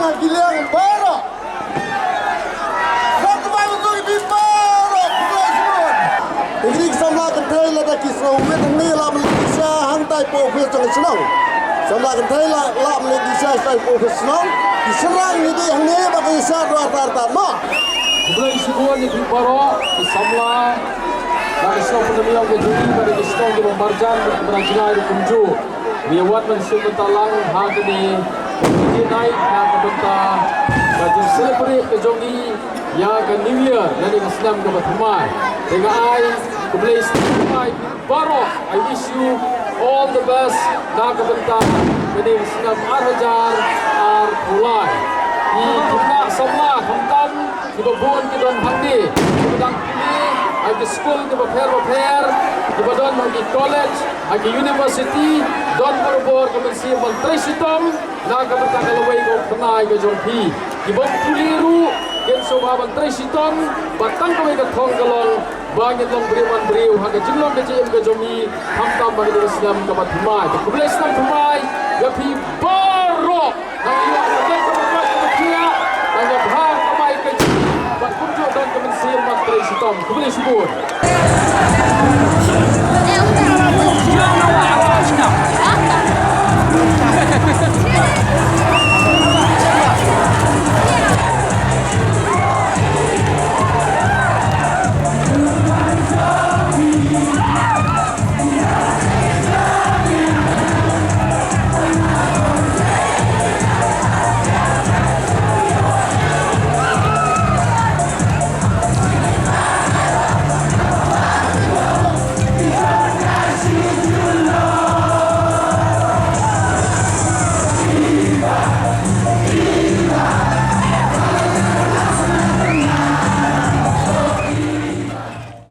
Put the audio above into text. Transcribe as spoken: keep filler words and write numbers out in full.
Ki liang baroh. Sa kawei ka jong phi baroh, khublei shibun. Ki samla kynthei lada ki sngew wit hangne, lah ban leit sha hangtai poh office jong ka shnong. Samla kynthei lah, lah ban leit sha hangtai poh office shnong. Ki shynrang ngi dei hangne ba ki sha dwar tar tar mo. Khublei shibun ïa phi baroh ki samla na ka shnong Pyndonkmie ka jong ngi bad ki shnong kiba marjan bad kiba na jngai ruh kumjuh. Ngi ïa wan ban sngewbha lang ha kane ka jingïaid na ka bynta ka jingcelebrate ka jong ngi ïa ka New Year lane ka snem kaba thymmai. Te nga ai khublei shibun ïa phi baroh, I wish you all the best na ka bynta kane ka snem ar hajar arphew lai. Ki khynnah samla khamtam kiba bun ki don hangne, kiba dang pule ha ki skul kiba pher bapher, kiba don ha ki college, ha ki university, don barabor ka mynsiem ban trei shitom na ka bynta ka lawei ka khynnah ka jong phi. Kiba pule ruh kin sngewbha ban trei shitom, ba tang kawei ka thong ka long ba ngin long briew man briew ha ka jinglong ka jingim ka jong ngi, khamtam ba ka dei ka snem kaba thymmai. Te khublei snem thymmai ïa phi baroh. Nang ïoh ka bek ka bek ka bek ïa, nang ïa bha ka bai ka ji, bad kumjuh don ka mynsiem ban trei shitom. Khublei shibun.